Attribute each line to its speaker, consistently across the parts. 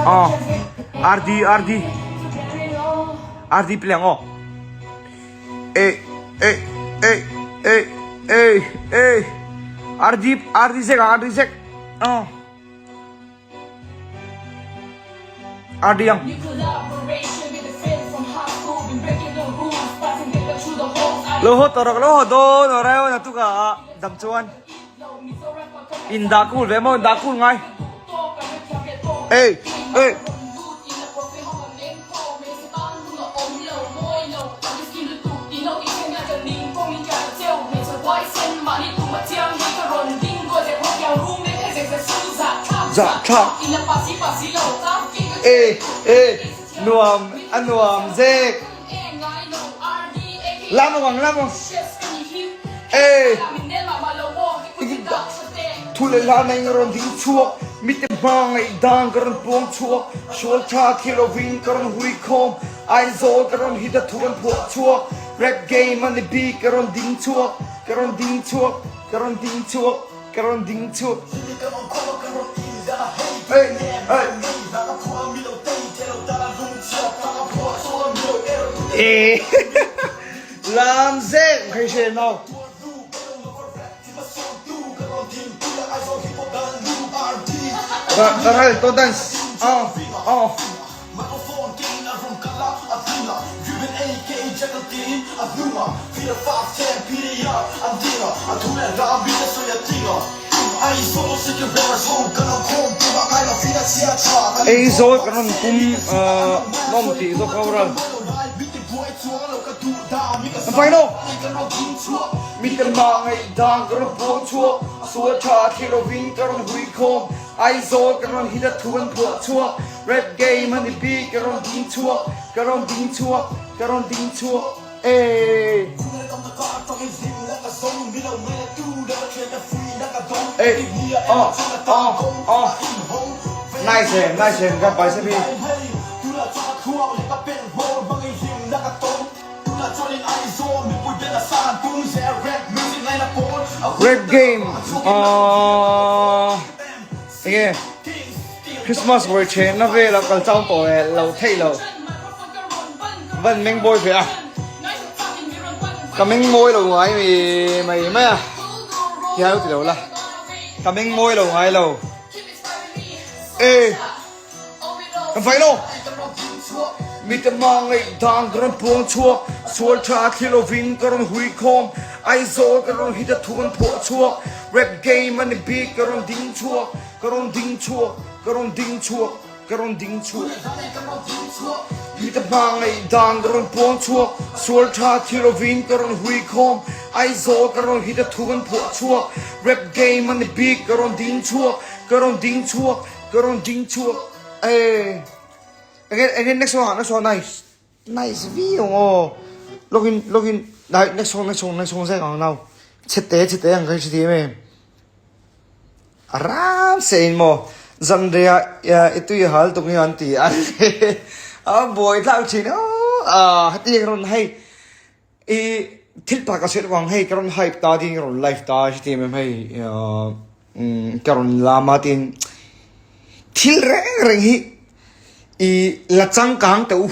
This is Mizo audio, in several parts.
Speaker 1: Aw RD RD RD play ang aw. Eh eh eh eh eh eh RD RD zek ang RD zek. Aw. RD ang. Lo haw tawh rawh lo haw dawn aw rai aw naktuk ah dam chuan. In dah cool ve maw in dah cool ngai. Ey ey. Zah thlak. Ey ey nuam a nuam zek. Lam ang lam ang. Ey. Thu leh hla nei rawn ding chhuak, mite hma ngaihdan ka rawn puang chhuak, sual tha khi lovin ka rawn hui khawm, Aizawl ka rawn hit a thu kan phuah chhuak, rap game a ni bik ka rawn ding chhuak, ka rawn ding chhuak, ka rawn ding chhuak, ka rawn ding chhuak. Hey, hey. Eh, lam zek khai she no. Ral to dance. Oh, oh. Aizawl kan rawn pum nawm tih zawk ho ral. Final. Mite mah ngaihdan ka rawn puang chhuak, sual tha thlir lovin ka rawn hui khawm, Aizawl ka rawn hit a thu an phuah chhuak, Rap game a ni bik ka rawn ding chhuak, ka rawn ding chhuak, ka rawn ding chhuak e. Ey, oh, oh, oh. Nice em, nice em, ka pai se bi. Rap game ahh enge Christmas vawi then na vel a kal chang tawh eh lo theih lo van meng bawi ve a ka meng mawi lo ngai mi mai mai a ti hai ti lo la ka meng mawi lo ngai lo e Kan fai lo. Mi te ma ngaihdan ka rawn puang chhuak, sual tha thli lovin ka rawn hui khawm, Aizawl ka rawn hit a thu kan phuah chhuak, rap game a ni bik ka rawn ding chhuak, ka rawn ding chhuak, ka rawn ding chhuak, ka rawn ding chhuak. Mi te ma ngaihdan ka rawn puang chhuak, sual tha thli lovin ka rawn hui khawm, Aizawl ka rawn hit a thu kan phuah chhuak, rap game a ni bik ka rawn ding chhuak, ka rawn ding chhuak, Ka rawn ding chhuak e. Again, again, next one, next one, nice. Nice vi ang aw. Login, login, dai, next one, next one, next one, zek ang now. Chete, chete ang kai chete me. Aram se in mo. Zan rea, ya, itu ya hal tung yan ti. A boy thak chin o. Ah, hati ron hei. I thil pa ka sel wang hei ka ron hype ta din ka ron live ta shi ti mem hei ka ron lama tin thil reng reng hi i la changkang te u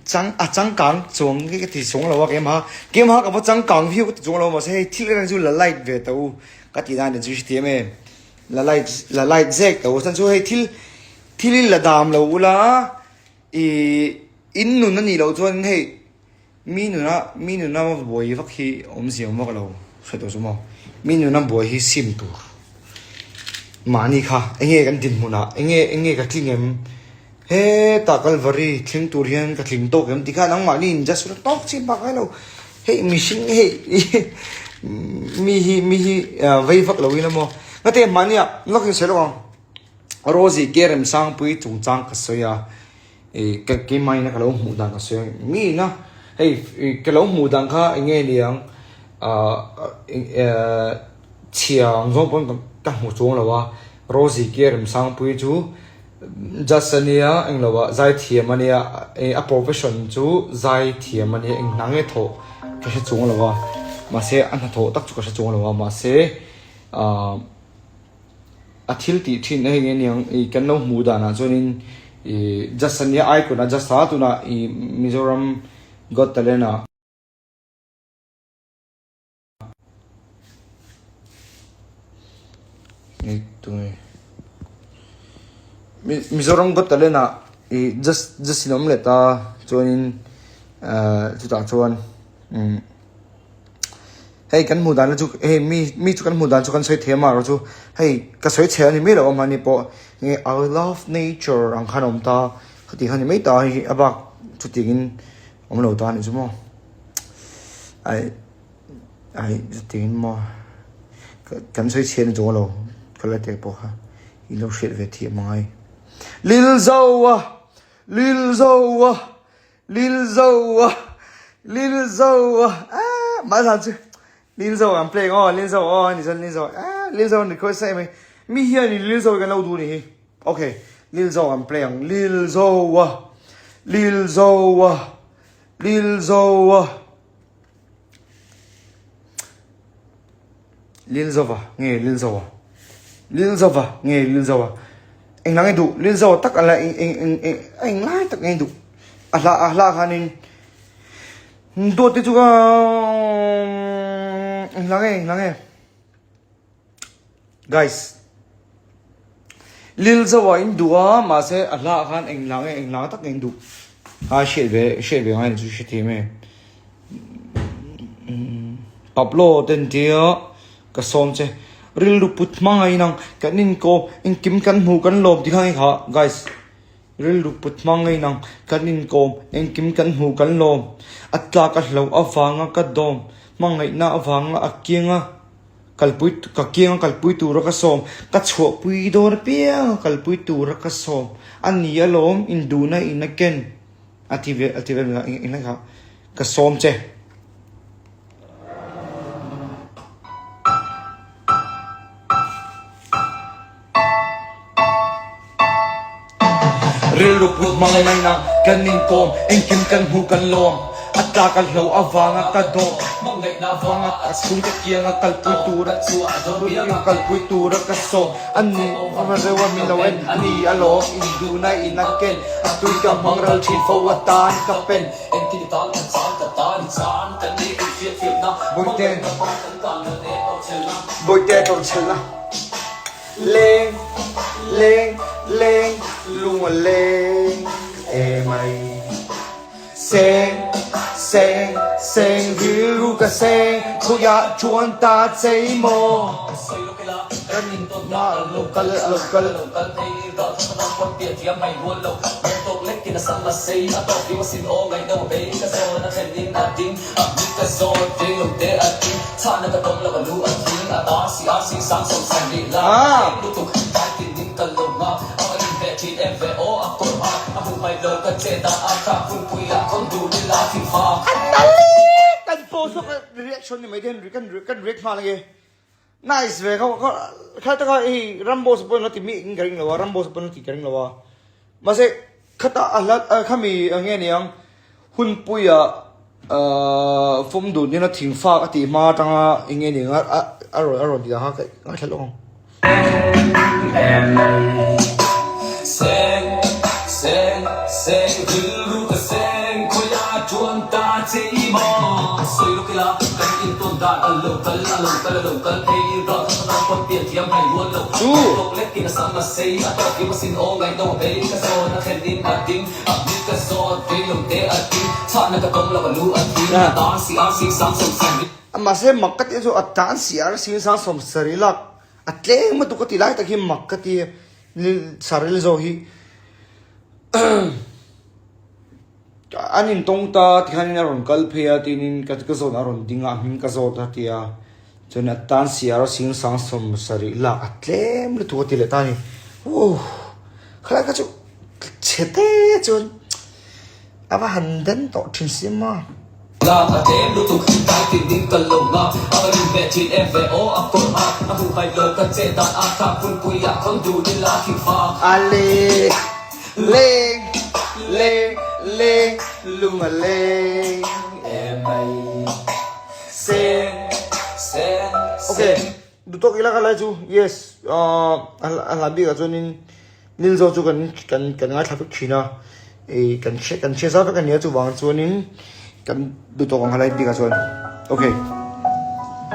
Speaker 1: chang a changkang chuang ki ka ti chuang lo a kem ha kem ha ka va changkang viau ka ti chuang lo mahse hei thil reng chu la light ve te u ka ti dan chu shi ti em em la light la light zek te u chan chu hei thil thil in la dam lo ula I in nun a nih loh chuan hei mi nuna mi nuna buai vak hi awmzia awm vak lo hre tawh chu maw mi nuna buai hi sim tur mahni kha enge kan dinhmunah enge enge ka tling em hetah kalvari thleng tur hian ka tling tawk em tikhan nangmahni in just tawk chiah bak ai lo hei mihring hei mi hi mi hi vei vak lo in a maw ngate mahnia lawk in sawi lawk ang. Rosie ke Remsangpui chungchang ka sawi a, ih ka keimah ina ka lo hmuh dan ka sawi a, mi ina hei ka lo hmuh dan kha eng nge niang ah chhia ang zawng pawn ka hmu chuang lo a, Rosie ke Remsangpui chu judge a nia eng lo ah zaithiam a nia a profession chu zaithiam a nia eng hna nge thawh ka hre chuang lo a, mahse a hnathawh tak chu ka hre chuang lo a mahse ah. A thil tih thin a hei nge niang i kan lo hmuh danah chuanin i just ania icon a just a tunah i Mizoram Got Talent ah Mizoram Got Talent ah i just just in awm leh ta chuanin chutah chuan umm. Hei kan hmuh dan chu hei mi mi chu kan hmuh dan chu kan sawi thei a marawh chu hei ka sawi chhe a ni mai lo a mahni pawh nge I love nature ang khan a awm ta khati khan a ni mai ta hei a bak chutiangin awm lo ta a nih chu maw ai ai chutiangin maw kan sawi chhe a ni chuang lo ka la teh pawh kha i lo hriat ve thiam a ngai Lilzoa Lilzoa. Lilzo a Lilzo a ah mah zan chu Lilzo an play aw Lilzo aw ni chuan Lilzo ah Lilzo an request em mai mi hian in Lilzo kan lo duh ni hi okay Lilzo an play ang Lilzo a Lilzo a Lilzo a Lilzova nge Lilzova Lilzova nge Lilzova engla nge duh Lilzova tak ala eng eng eng eng eng lai tak nge duh a hla a hla khanin dawt te chu ka engla nge engla nge Guys Lilzo ah in duh a mahse a hla ah khan eng lah nge eng lah tak nge in duh a hriat ve hriat ve ngai chu hre thei mai Pablo te an tia ka sawm che rilru put hmang a inang kan inkaw engkim kan hmuh kan lawm tih kha nge kha guys rilru put hmang a inang kan inkawm engkim kan hmuh kan lawm a tlak a hloh avanga ka dawm hmangaihna avanga a kianga Kalpui ka kianga kalpui tura ka sawm, ka chhuahpui dawn apianga kalpui tura ka sawm a ni alawm, induhna in a ken a ti ve a ti ve eng kha ka sawm che. Rilru put hmang mai na kan inkawm, engkim kan hmuh kan lawm. A tla ka hlo avanga ka dawm, hmangaihna avanga ka chhungte kianga kalpui tura kalpui tura ka sawm. A ni reuh a min lo en, a ni alawm induhna in a ken, a tui ka hmang ral thin fo atan ka pen.
Speaker 2: Engtin tan kan chan ka tan i chan kan ni inhriatfiahna, hmangaihna hmang kan tan kan e tawrhchhelna.
Speaker 1: Bawihte tawrhchhelna. Leng, leng, leng, lung a leng emai. Seng, seng, seng, rilru ka seng, khawiah chuan ta chei maw? Kan intawnna a lo kal, a lo kal. Kan post lawk a reaction ni mai te hian kan react nghal ange nice ve kha kha taka hei Ramboss pawh an ti mi ka ring lo a Ramboss pawh an ti ka ring lo a mahse khata a hla khami enge niang Hunpuia fawm dun hian a thing fak a tih hma atanga eng nge ni ang a a rawn a rawn ti ang a ka ngaithla lawk ang.
Speaker 2: Seng, seng, seng, rilru ka seng, khawiah chuan ta che i maw? Sawi lawk ila, kan intawn dan a lo kal, a lo kal, a lo kal phei ral kha ka tan pawn pian thiam hai rual lo.
Speaker 1: Chu!
Speaker 2: Tawk lek in a sam a sei, a tawk kim asin aw ngaihno a bei ka zawn a thlen in a ding. A hming ka zawt vei lo te a ding chhahna ka tawng lo a lu a thing a tan si ar sing sang 70.
Speaker 1: Mahse mak ka tih chu a tan si ar sing sang 70 lak a tleng matuk ka ti lai tak hi mak ka ti saril zawh hi an intawng ta tikhanin a rawn kal phei a tinin ka zawn a rawn ding a a hming ka zawt a tia chuan a tan si ar sing sang 70 lak a tlem lutuk a ti leh ta a ni khalai kha chu. Chhe te chuan a va han den tawh thin si maw.
Speaker 2: La a tlem lutuk tai tin ding kal lo nga a va rin ve thin em ve aw a kawr ha a hmu hai lo ka che dan a kha phunpui ah khawn dun ila thing fa.
Speaker 1: A leng leng leng leng lung a leng em mai
Speaker 2: Seng seng
Speaker 1: Ok
Speaker 2: seng.
Speaker 1: Duhtawk ila ka lai chu yes a hla bikah chuanin Lilzo chu kan kan kan ngaithla vek thin a ih kan hre kan hre zau vek a nia chuvang chuanin kan duhtawk ang halai bikah chuan okay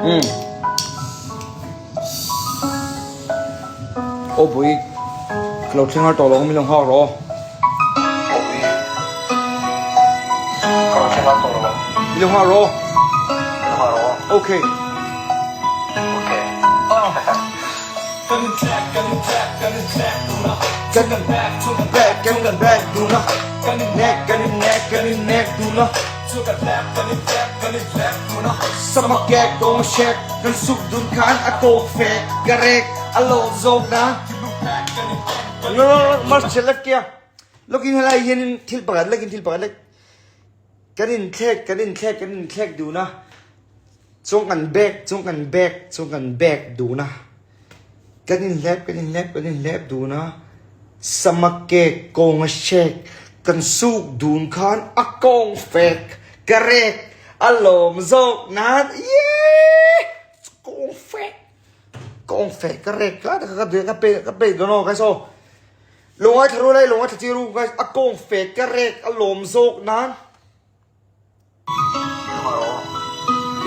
Speaker 1: umm aw pui ka lo thleng har tawh lo ang min lo nghak rawh aw.
Speaker 3: Ka lo thleng har tawh lo ang.
Speaker 1: Min lo nghak rawh aw.
Speaker 3: Min lo nghak rawh aw.
Speaker 1: Okay.
Speaker 3: Okay.
Speaker 1: Kan in back kan in back dun a Kan in nek kan in nek kan in nek dun a Sama kek kawng shek kan suk dun khan a kawk fek ka rek a lawm zawk na No no no march lek kia Lawkin helai hianin thil pakhat lekin thil pakhat lek Kan in thlek kan in thlek kan in thlek dun a Chung kan bag, chung kan bag, chung kan bag dun a. Kan inhlep, kan inhlep, kan inhlep dun a. Sama kek, kawng a shek, kan suk dun khan a kawng fek, ka rek, a lawm zawk nan, yeehh! Kawng fek, kawng fek, ka rek lai tak kha ka pe, ka pe dawn aw guys aw. Lo ngaithla ru lai, lo ngaithla chiang ru guys, a kawng fek, ka rek, a lawm zawk nan.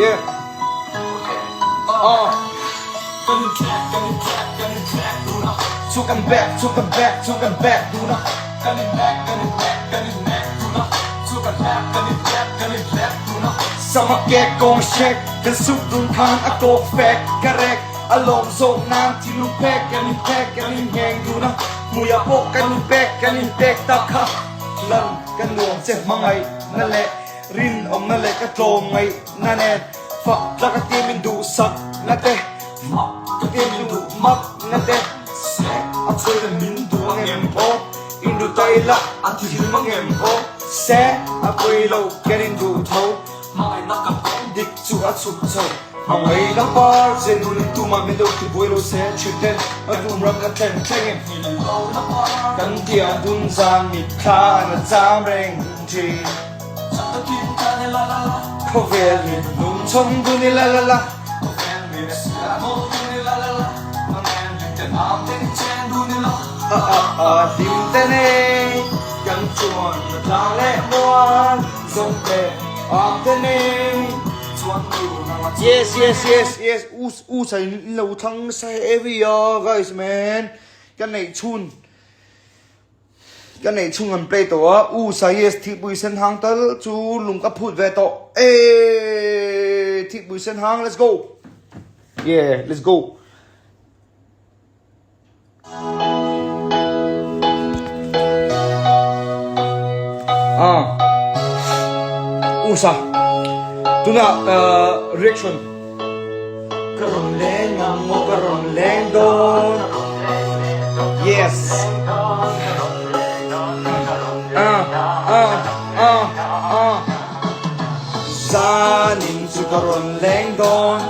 Speaker 1: Yeah. Ah. Chu kan back, chu kan back, chu kan back dun a. Sama kek kawng shek, kan suk dun khan a kawk fek, ka rek, a lawm zawk nan thinlung pek, kan in pek, kan in ngheng dun a. Hmuiah pawh kan in pek, kan in pek tak kha. Lan ka nuam che hmangaih na leh rinawmna leh ka tlawmngaihna nen fak tla ka ti min duhsak na te mak ka ti min duh mak na te sek a chhuai na min duh ang em aw in duh ta ila a ti hlim ang em aw se a pawi lo ken in duh tho hmangaihna ka pawm dik chu a chhuk chho hmangaihna par che nun tumah min lo ti buai lo se thin ten a tum ram ka thlen thleng em kan tiang dun zan mitthla an a cham reng thin khawvel min lung chawm dun i la la la a a a hlim te nei kan chuan a tlang leh mual zawng te am te nei Yes yes yes yes u u sai in lo thlang nasa heavy a guys man ka neih chhun ka neih chhung an play tawh a u sai yes thihpui sen hang tal chu lung ka phut ve tawh e thihpui sen hang let's go yeah let's go Ah. Usa. Tuna uh, reaction. Ka rawn leng ang aw ka rawn leng dawn. Yes. Ah, ah, ah, ah. Zanin chu ka rawn leng dawn.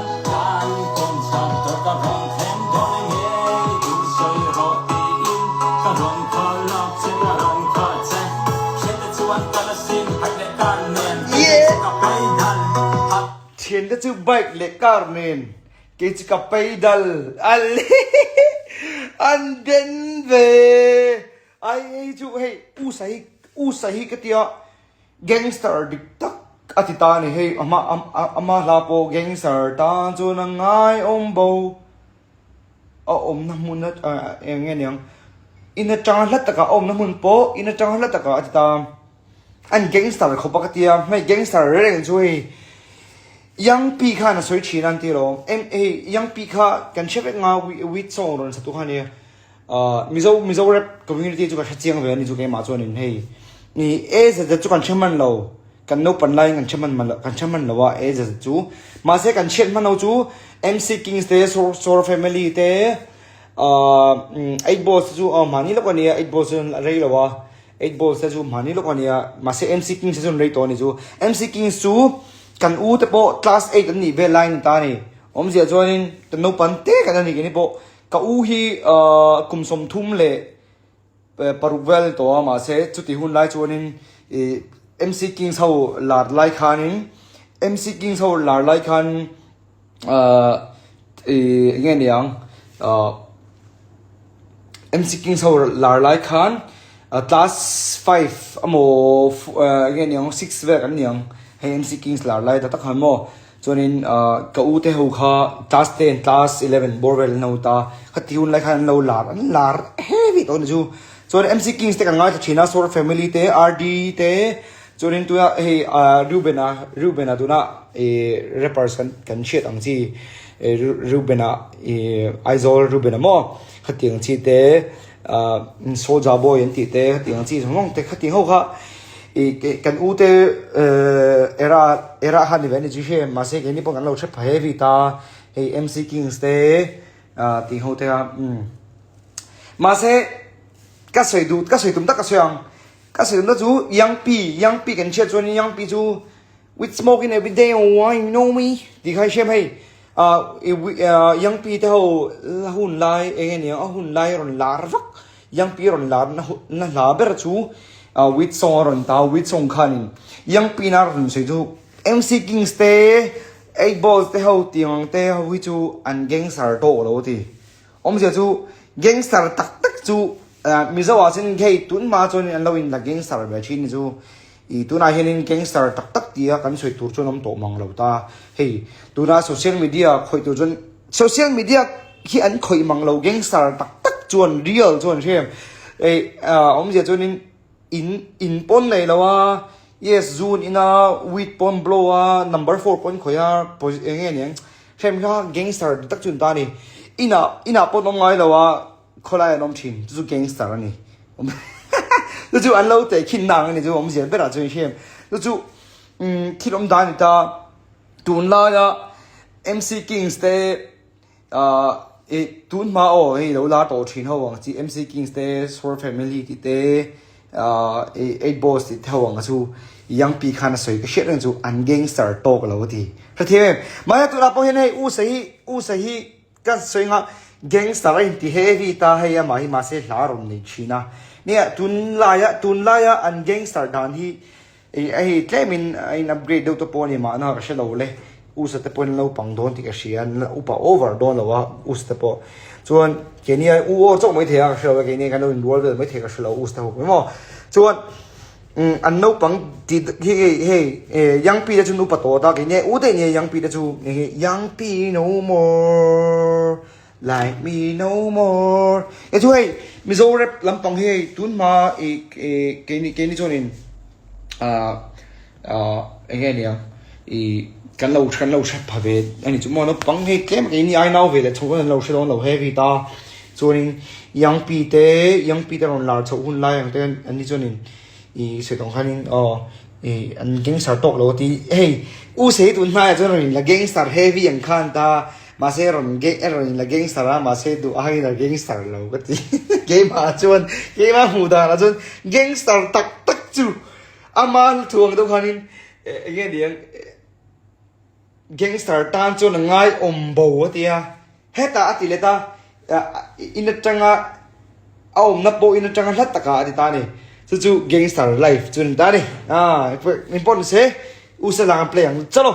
Speaker 1: Thiante chu bike leh car nen kei chu ka paidal an den ve ai hei chu hei u sahi u sahi ka tia Gangster dik tak a ti ta a ni hei ama ama hla pawh gangster tan chuan a ngaiawm bo a awmna hmun a eng nge niang in atanga hla takah a awmna hmun pawh in atanga hla takah a ti ta an gangster khawp a ka tia hei gangster reng chu hei young pi khan a sawi thin a an ti alawm em hei young pi kha kan hre vek nga weed song rawn satu kha a nia. Mizo Mizo rap community chu ka hre chiang ve a ni chu keimah chuanin hei ni A Z Z chu kan hre hman lo kan naupan laiin kan hre hman man kan hre hman lo a A Z Z chu mahse kan hriat hman ho chu MC Kings te Sora family te eight balls te chu mahni lawk a nia eight balls chu a rei lo a eight balls te chu mahni lawk a nia mahse MC Kings te chu an rei tawh a ni chu MC Kings chu kan u te pawh class eight an nih vel laiin an ta a ni awmzia chuanin kan naupan te kan a ni keini pawh Ka u hi kum 36 vel a ni tawh a, mahse chuti hun lai chuanin ih MC Kings ho lar lai khanin MC Kings ho lar lai khan ahh. Ih enge niang ah MC Kings ho lar lai khan class five emaw enge niang six vel kan niang hei MC Kings lar lai ta tak khan maw chuanin ah ka u te ho kha class ten class eleven bawr vel an lo ta khati hun lai khan an lo lar an lar heavy tawh a ni chu chuan MC Kings te kan ngaithla thin a Sawr family te RD te chuanin tuna hei ah Reuben-a Reuben-a tuna ih rappers kan kan hriat ang chi ih Reuben-a ih Aizawl Reuben-a maw khatiang chi te ah Soldier boy an tih te khatiang chi zawng zawng te khatiang ho kha ih kan u te eh era era kha ni ve a ni chu hre mahse keini pawh kan lo hre pha heavy ta hei MC Kings te ah tih ho te kha umm mahse ka sawi duh ka sawi tum tak ka sawi ang. Ka sawi na chu Young P, Young P kan hriat chuan Young P chu with smoking every day oh why you know me tih kha i hriam hei ah Young P te ho la hun lai eng nge niang a hun lai a rawn lar vak Young P a rawn lar na na hla ber chu ah with song a rawn ta with song khanin Young P na rawn sawi chu MC Kings te Eight Balls te ho tiang ang te ho hi chu an gangster tawh lo a ti. Awmzia chu gangster tak tak chu Mizo ah chuan hei tun hma chuan an lo in la gangster ve thin ni chu ih tunah hianin gangster tak tak tia kan sawi tur chuan awm tawh mang lo ta hei tuna social media khawih tur chuan social media hi an khawih mang lo gangster tak tak chuan real chuan hre eh awmzia chuanin In in pawn nei lo a, yes zun in a, weed pawn blow a, number four pawn khawih a, eng nge niang hrem kha gangster dik tak chu an ta a ni. Inah inah pawn awm ngai lo a, khawlai an awm thin chu chu gangster a ni. Chu chu an lo teh khin na ang a ni chu awmzia berah chuan hrem chu chu thil awm dan a ni ta tunlaia MC Kings te Ahh ih tun hma aw hei lo la tawh thin ho ang chi MC Kings te Sword Family tih te ahh ih Eight Balls tih te ho ang chu Young P khan a sawi ka hriat reng chu an gangster tawk lo a ti hrethiam em mahse tunah pawh hian hei U Sahi U Sahi ka sawi anga gangster a inti heavy ta hei amah hi mahse hla a rawn nei thin a nia tunlaia tunlaia an gangster dan hi Ih hei tlemin a in upgrade deuh te pawh a ni mahna ka hre lo le usa te pawhin an lo pang dawn tih ka hria an la upa over dawn lo a usa te pawh chuan keini a u aw chauh maithei a ka hre lo a keini kan lo inrual vel maithei ka hre lo usa te ho pawh maw chuan umm an naupang tih hi hei hei eh young pi te chu an upa tawh ta keini u daih nia young pi te chu young pi no more like me no more e chu hei mizo rap lampang hi hei tun hma ih ih keini keini chuanin ah ah eng nge nia ih kan lo kan lo hre pha ve a ni chu maw naupang hei tlem keini ai nau ve leh chho an lo hre dawn lo heavy ta chuanin young pi te young pi te rawn lar chhoh hun lai ang te an ni chuanin ih sawi tawng khanin aw ih an gangster tawk lo a ti hei u sei tun hnaiah chuan rawn inla gangster heavy ang khan ta. Mahse rawn ge rawn in la gangster a mahse duh aiin a gangster lo ka ti keimah chuan keimah hmuh danah chuan gangster tak tak chu ama thu ang deuh khanin eng nge ni ang gangster tan chuan a ngaiawm bo a ti a hetah a ti let a in atanga a awmna pawh in atanga hla takah a ti ta a ni chu chu gangster life chu a ni ta a ni ah important se u salang an play ang chalo.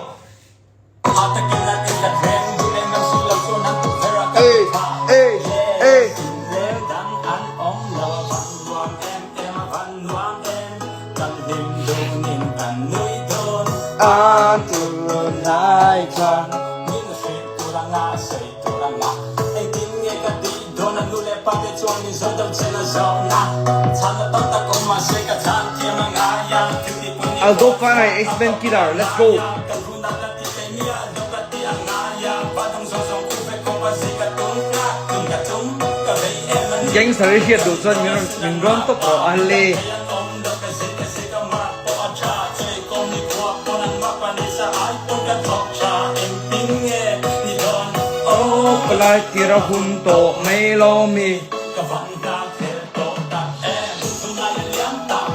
Speaker 1: Aldo Fanai X-Men Killer let's go. Gangster i hriat duh chuan min rawn min rawn tawp rawh a le. Aw palai tir a hun tawh mai lo mi.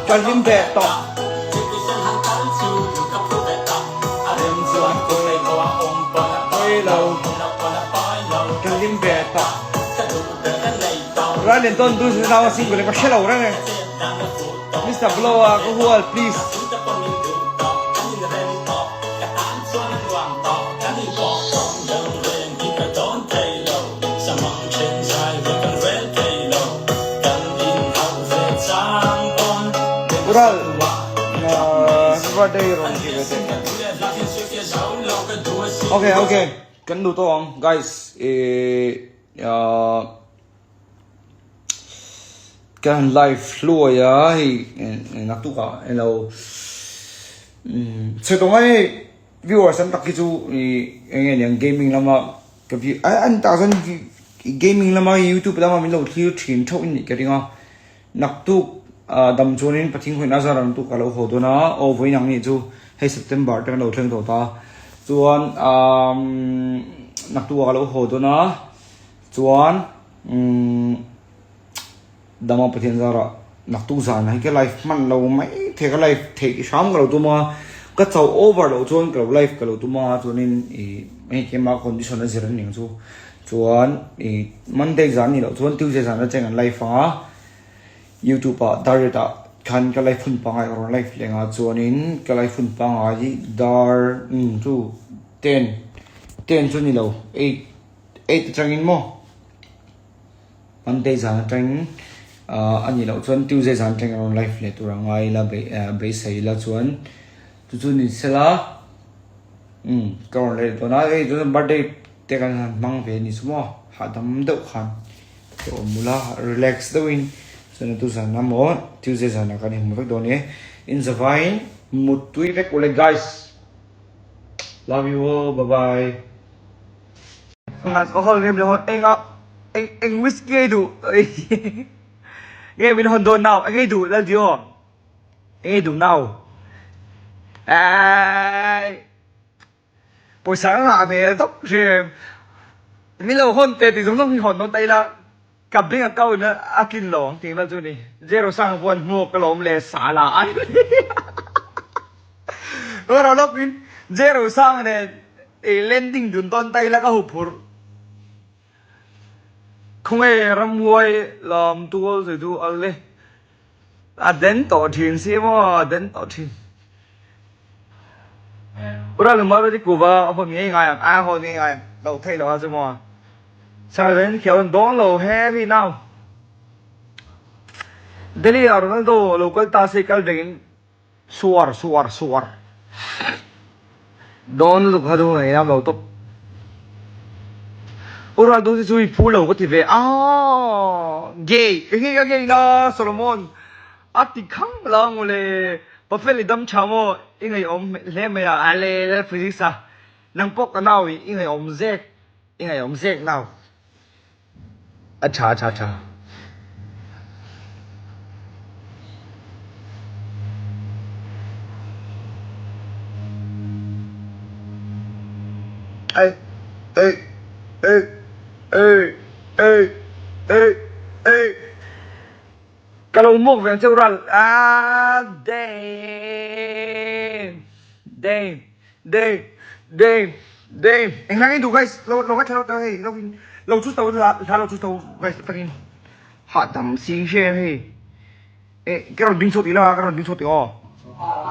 Speaker 1: Ka hlim ve tawh. Ka hlim ve tawh. Ral in tawn dun sin nau a single ka hre lo reng e. Mister Blow a ka hual please. Ural happy birthday rawn ti ve teh. Okay okay kan duh tawh ang guys eh ka han live hluai a hei naktuk ah elo chhe tawh mai hei viewers tam tak hi chu ih eng nge niang gaming lama ka view a an tah chuan gaming lama youtube lama min lo thlir thin theuh in nih ka ring a naktuk ah dam chuanin pathian khawihin a zar ang tuk ka lo haw dawn a aw vawiin ang nih chu hei september te kan lo thleng tawh ta chuan ah naktuk ah ka lo haw dawn a chuan umm. Dama Pathian zarah naktuk zan hi ka live hman lo mai thei ka live theih hram ka lo tum a, ka chauh over loh chuan ka lo live ka lo tum a chuanin ih hei keimah condition a zir a ning chu chuan ih Monday zan nih loh chuan Tuesday zan atang an live a YouTube ah direct ah khan ka live hun pangngai ka rawn live leh ang a chuanin ka live hun pangngai hi dar chu ten ten chu ni lo eight eight atangin maw. Monday zan atang a nih loh chuan Tuesday zan atang rawn live leh tur a ngai ila beisei ila chuan chu chu ni sela umm ka rawn leh dawn a hei chuan birthday te kan han hmang ve a ni chu maw hahdam deuh khan ka awm ula relax deuhin chuan tu zan emaw Tuesday zanah kan inhmu vek dawn e inzavaiin muttui vek ule guys love you all bye bye. Eng eng whiskey ei duh nge min hawn dawn nau eng ei duh lal dio eng ei duh nau eii pawisa ka ngah ve tawp hrim min lo hawn teh tih zawng zawng hi hawn dawn ta ila ka bank account a a tlin lo ang tih vel chu ni zero sang pawh an hmuak ka lawm leh sa la a rawh lawk in zero sang nen landing dun dawn ta ila ka huphurh. Khawnge ramhuai lam tual zui chu al le. A den tawh thin si maw a den tawh thin. Ura luma chu kuva a hawn ngei ngai ang a hawn ngei ngai ang lo theih lo a chu maw. Servant khiau an dawn lo heavy now. Delhi ah Ronaldo lo kal ta se kal vengin Suar suar suar dawn lutuk kha chu ngei lam lo tawp. U Raldo te chu i phu lo ka ti ve a gay ka nge ka ngei na Solomon a ti khang la mawle Pafel i dam tha maw i ngaihawm hle mai a ale lal physics a nang pawh ka nau i ngaihawm zek i ngaihawm zek nau. A tha tha tha. Ei ei ei ei ei ei ei Ka lo muak ve ang che u ral ah damn damn Dave Dave Dave eng hlang in duh guys lo lo ngaithla lo ta hei lo in lo chu to hla hla lo chu to guys takin hahdam si hre hei e ka rawn ding chhuak tih la ka rawn ding chhuak tih aw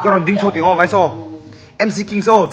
Speaker 1: ka rawn ding chhuak tih aw guys aw MC Kings aw.